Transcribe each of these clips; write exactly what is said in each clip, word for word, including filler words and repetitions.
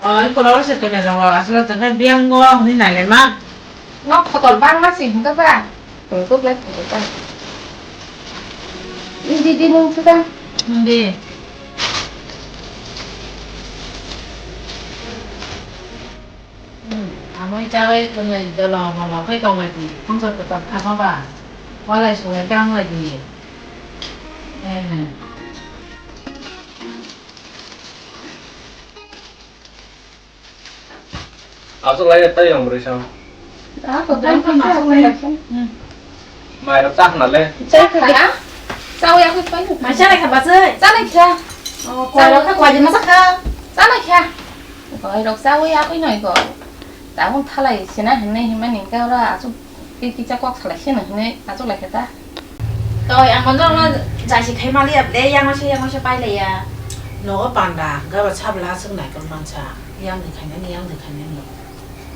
Oi, kolor se kene jago, aswk tongkha biyang go, hwnwi nailai ma. Nok kotor bangma se hwnkha ba? Tongkuk lai tongkuk ba? Didi nung suda? Hindi. Hmm, amoi chawi kene jolo molo khe kongwai di, hwnkha kotor thangma ba? Walai suwai kang lai di. Eh. Aswk lai tei yang bwrwi sang. Ah, to tei tei tei tei. Hmm. Mai rok chak na le. Chak na. Chak ya ko pai. Mai chak na kha ba se. Chak na kha. Oh, koi rok kha koi ma chak kha. Chak na kha. Koi rok chak ya ko noi ko. Ta bung thalai sina hinne himani ka ora aswk ki ki chak kok salai sina hinne aswk lai kha ta. Toi, ang bono no jaisi khai maliya ble, yang se, yang se pai leya. Nogo panda, gaba sabla aswk naikolma sa, yang ni khainani, yang ni khainani.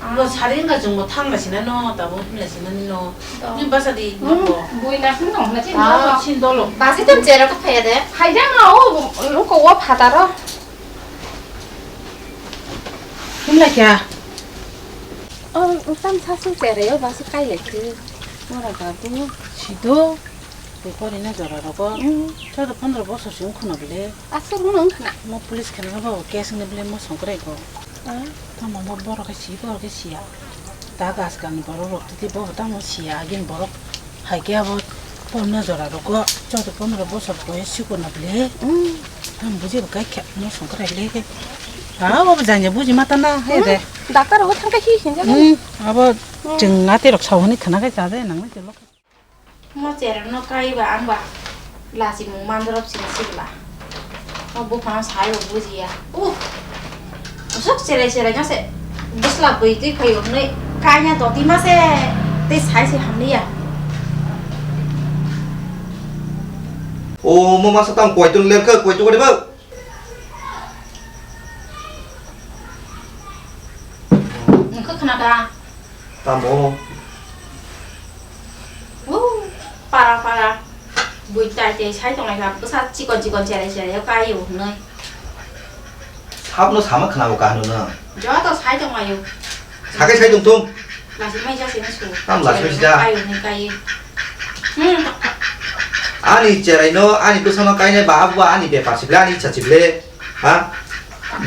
Ah. Bo sari wngkha chwngbo thangla sinano, tabo himla sinani no. To. Ni basa di, hmm, nogo. Bui na sin dong, na sin dong. Ah, sin dolo. Basi tam chera ka phaya de. Phai jang no, o, luko o phataro. Himla kya? O, tam sa sin chera yo, basi kai le ki. Mora babu. Sido. Bui porina jora rogo. Mm. Chaudo pondro bosor se wngkha na bile. Aswk wngkha na. Mo police khana ba case wngna bile mo songkrai go. Ah. Tamo bo borok khe si borok khe siya. Ta gas kan borok rok titi bo tamo siya agin borok hai khe abo porina jora rogo chaudo pondro bosor boyos sikona bile. Mm. Tamo buji bo kai khe mo songkrai le. Ah, abo janya buji mata na hai de. Mm. Doctor ho thangkha hi hinja. Mm. Abo, mm, chwng nati rok sao hwnwi khana khe cha de nang nai. Mo chereng no kai ba ang ba lachimung mandrop sing sibla. O buphang sai o bujiya. Uh. Usuk cherai cherai no se bwsla bui twi phaio hwnwi kaina doti ma se tei sai se hamliya. O mo masa tang koi tun ler kha koi tu kari ba. Nokha khna da. Tamo. Uh, para para. Bui tai tai sai tong lai kha, bwsa chikon chikon cherai cherai o kai o hwnwi. Sabno sama khna bo kahno na. Joto sai tong lai o. Sakai sai tong thung. Lasi mai jase na su. Tam lasi mai sida. Kai o hwnwi kai. Hmm. Ani cherai no, ani bwsa no kainai ba abu ani bepar sible, ani ichha sible. Ha?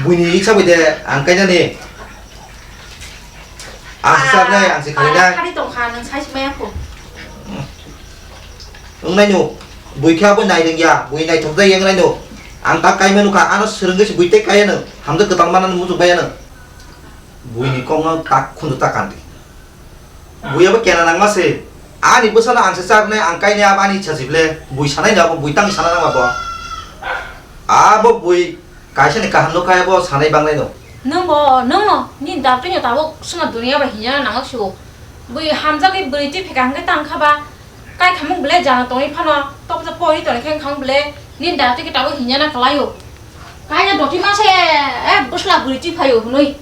Buini ichha bai de ang kainani. Ang se chapnai, ang se khainai. Khari tong kha, nwng sai se maya kho. Wngnai no, bui khe abo nai rwngya, bui naithok jai wngnai no. Ang ta kaima nukha, ano swrwngwi se bui tei kaya no. Hamjak kwtal manani muchuk baya no. Buini kokno tak khunju ta kandi. Bui abo kena nangma se. Ani bwsano ang se chaknai, ang kainai abo ani ichha sible. Bui sanai no abo, bui tang sana nang abo. Abo bui Kaisa ni kaham no kaya bo sanai banglai no. Nwng bo, nwng no, nini doctor no tabuk swnam duniya bai hinya nangma sio. Bui hamjak bai bwrwi twi phika hwnkhe tang kha ba. Kai khamung bele jana tongwi phano, tok tok pori tongwi khe khamung bele, nini doctor khe tabuk hinya na kwlai o. Kaina doti ma se, eh, bwsla bwrwi twi phaio hwnwi.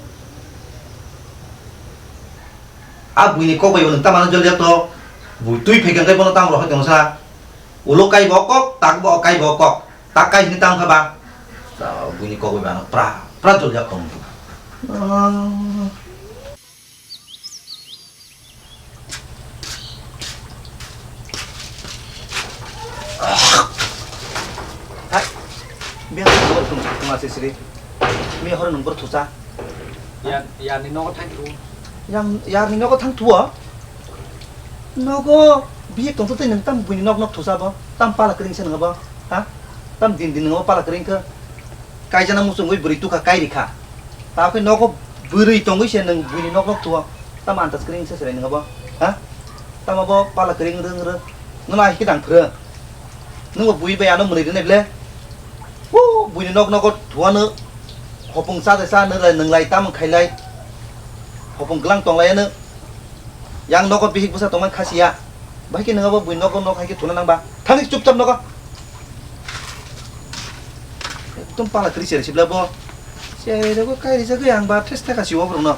A buini kok bai bo nwng tamo jol jak to. Bui twi phai khe bono tamo rw hai tong sa. Ulo kai bo kok, tak bo kai bo kok. Tak kai hini tamo kha ba. Sa buini kok bai ba no pra, pra jol jak tong. Hai, biya tong tong tong ase sri. Mi horo nung bor thusa. Yar, yarni nogo thang thu. Yang, yarni nogo thang thuo? Nogo bihik tong tei nwng tam buini nok nok thusa bo? Tam pala kring se nwng bo? Ha? Tam din din nwng pala kring khe? Kaijana muchungwi bwrwi tukha kai rikha. Ta khe nogo bwrwi tongwi se nwng buini nok nok thuo? Tam antas kring se serai nwng bo? Ha? Tam abo pala kring rwng rwng. Nono ahikhe dang phrwng. Nwng bo bui bai ano mwnwi rwnai ble? Hu, buini nok nogo thuano hopung cha de cha, nwnglai, nwnglai, tamung khailai. Hopung glang tonglai ano. Yang nogo bihik bwsa tongmani khasiya. Bahai khe nwng abo bui nogo nok hai khe thuna nang ba? Thangni chupchap nogo. Ekdom pala kwrwi cherai sibla bo. Cherai rego kai rijagwi ang ba tres taka siwo borokno.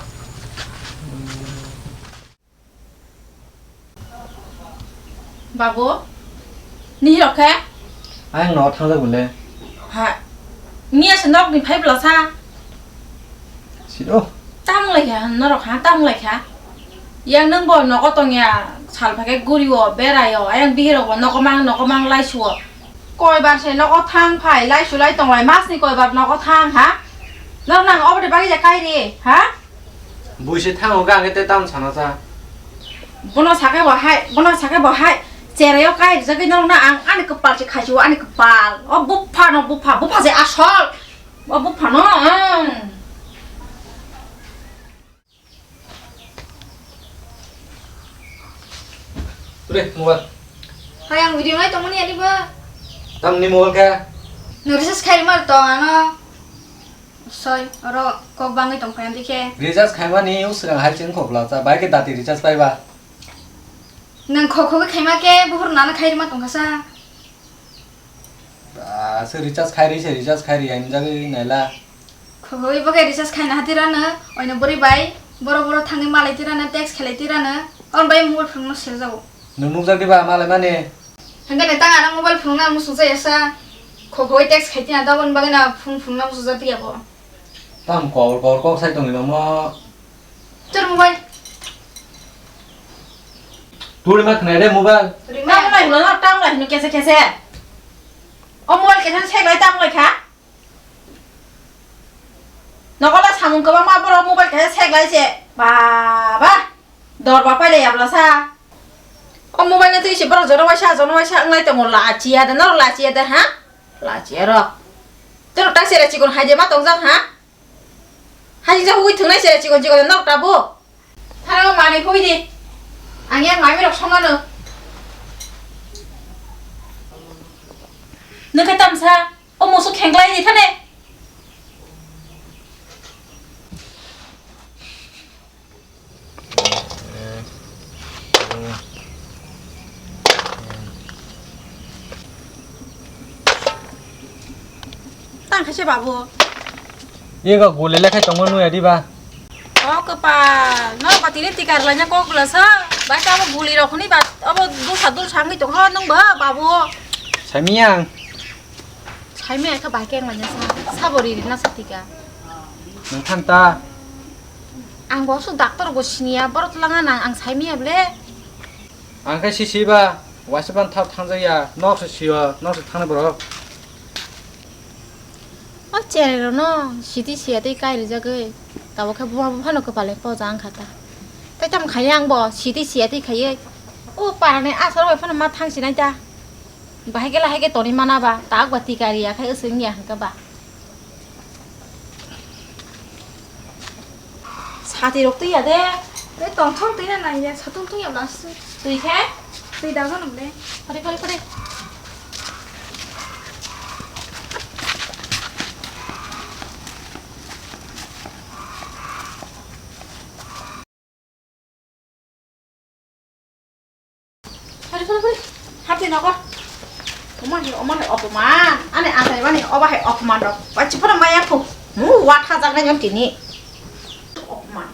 Babu, nini rok khe? Ayang no thangjak bole. Ha, miya se nok ni phai bwla sa. Siro. Tamo lai kha, norok ha, tamo lai kha. Yang nang bo nogo tongya, sal phai khe guri o, berai o, ayang bihirok bo nogo mang, nogo mang lai suo. Koi bar se nogo thang phai, lai su lai tong lai, mas ni koi bar nogo thang ha? Norok nang obo de bagwi ja kai ri, ha? Bui se thango ga ang te tam sana cha. Bono sakhe bo hai, bono sakhe bo hai, cherai o kai rijagwi norok na ang ani kwpal se khai su, ani kwpal. O bupha no bupha, bupha se asol. O bupha no, ang. Re, mobile. Hai, ang video nai tongmani ani ba. Tamni mobile khe? No recharge khai mar to ano. Soi, oro kok bangwi tong phai dikhe. Recharge khaimani usrang hai cheng khobla cha, bai khe dati recharge pai ba. Nang khok khok khaima khe buhur nana khai rima tong kha sa. Ba, se recharge khairi, se recharge khairi, ang jagwi naila. Khogwi bo khe recharge khaina hati rano, oino bwrwi bai, boro boro thangwi malai ti rano, text khelai ti rano, on bai mobile phone no sel jago. Nwng nukjak diba malai mani? Hingke ne tang ano mobile phone no musuk jaya sa. Khogwi text khai ti na, tabon bagwi na phone phone no musuk jati ya bo. Tam kor kor kok sai tongwi mamo. Tor mobile. Turi ma khnai re mobile. Tang lai hino, tang lai hino kese kese. O mobile kese sek lai tang lai kha. Nokola samung kwbangma borok mobile kese sek lai se. Ba ba. Dor ba pai lai abla sa. O mobile no twi se borok jono waisa jono waisa wng lai tongo, la chiya de, norok la chiya de ha? La chiya rok. Tei rok ta sere chikon hai de ma tongjak ha? Hajikjak hugui thungnai se chikon chikon norok tabuk. Thangwi manwi phoi di. Ang yang mami rok songano. Nokhe tamsa, o musu khenglai di thane. Tang khaise babu. Ego guli lekhai tongma nuya diba? O kwpal, no ba tini tikar laina kok bwlasa. Bai ta abo guli rok hwnwi ba abo dulsa dulsa wngwi tong ho nung ba babu. Saimiyang. Saimiyang khe bai keng laina sa. Sabo ri rina sa tika. Nang thang ta. Ang bo su doctor bo siniya, borok langa nang ang saimiya ble. Ang khe sisi ba, waisa ban thap thangjaya, nok se sio, nok se thangnai borok. O cherai rok no siti siya tei kai rijagwi, tabuk khe buma buphano kwpal ni poja wngkha ta. Tei tamo khai ang bo siti siya tei khaiwi, o parani asar bai phano ma thang sinai ta. Bahai khe lahai khe toni mana ba, tak ba tika riya khai wswng ya hwnkhe ba. Sati rok twi ya de. Tei tongthok twi na nang ya, satung twi ya bwlasi. Twi khe? Twi da gano le. Pari, pari, pari. Pari, pari, pari. Hati nogo. Oma he, oma he, opoman. Ani atai bani, oba he, opoman rok. Bachi pura maya pu. Mu wat hajak nai yon tini. Opoman.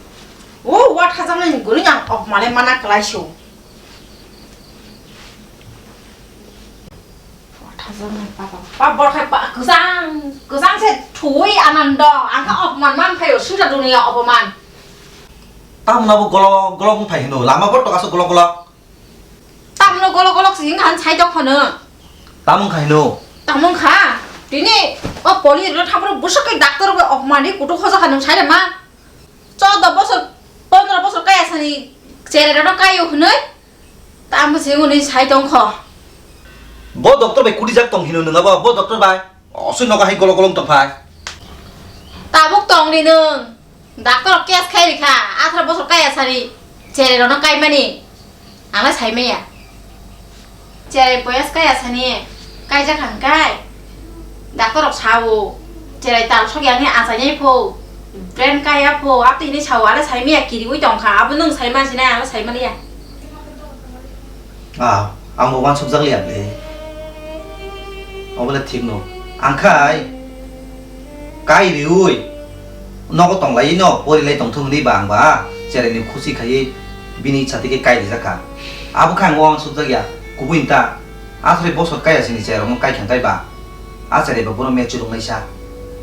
O wat hajak nai guri yang opoman le mana kelai su. Wat hajak nai papa. Papa bor khai pa kesang, kesang se thui anando. Angka opoman man phayo suda dunia opoman. Tamna bo golok golok wng phai hino, lama bo tokaso golok golok. Tamno golok golok si wngkha, sai tong phano. Tam wngkha hino. Tam wngkha? Tini o poli rwna thangphuru bwswk khe doctor bai opmani kutuk khojakha nwng sai ma. Choudo bosor, pondro bosor kaya sani cherai rwno kaio hwnwi. Tam se hwnwi sai tongkho. Bo doctor bai kudijak tong hino nwng abo, bo doctor bai. Osoi nogo hai golok golok tongphai. Tabuk tongdi nwng. Doctor case khai rikha, atharo bosor kaya sari. Cherai rokno kaimani. Angla saimaya. Cherai boyas kaya sani. Kaijak hangkai. Doctor rok sao. Cherai tal sok yani achainai pho. Brain kaya pho. Abtwi hinwi sao, ala saimaya kiriwi tongkha. Abo nwng saimansinai, angla saimaliya. Ah, ang bo uansukjak liya ble. Obo le thik no. Ang khai kai riui nogo tong lai no, pori lai tong thung hinwi ba ang ba cherai ni khusi khaiwi bini ichha twi khe kai rijak kha. Abo khe ang uansukjak ya, kubui ta. Aswk bosor kaya sini cherai rok no kai kha tai ba. A cherai ba bono me chulung lai sa.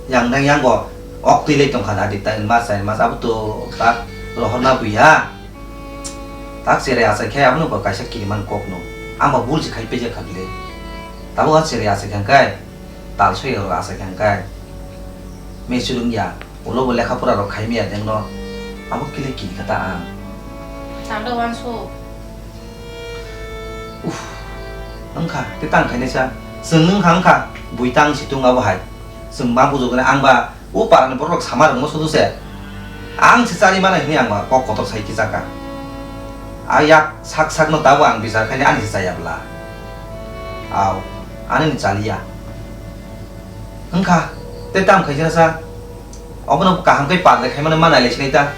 Yang dang yang bo Oktwi lai tongkha da di, tai mas, tai mas, abo to tak rohorna buya. Tak cherai achai khe abono bo kaisa kiriman kokno. Ang ba bul se khai pejak kha le. Tabo a cherai achai kha kai. Tal soi rok achai kha kai. Me chulung ya. Ulo bo lekha pora rok khai miya dengno. Abo kile kiri kha ta ang. Tando wanso. Uff. Wngkha, te tang khainai sa. Chwng wngkha, wngkha. Bui tang si tung abo hai. Chwng ma bujugani ang ba o parani borok sama rwngma sudu se. Ang se chari mana hini ang ba kok kotor sai kichaka. A yak sak sakno tabo ang bichar khaini ani se chaya bla. Au, ani ni chaliya. Wngkha, te tam khaisina sa. Obono kaham khe padre khaimano ma nailai sinai ta.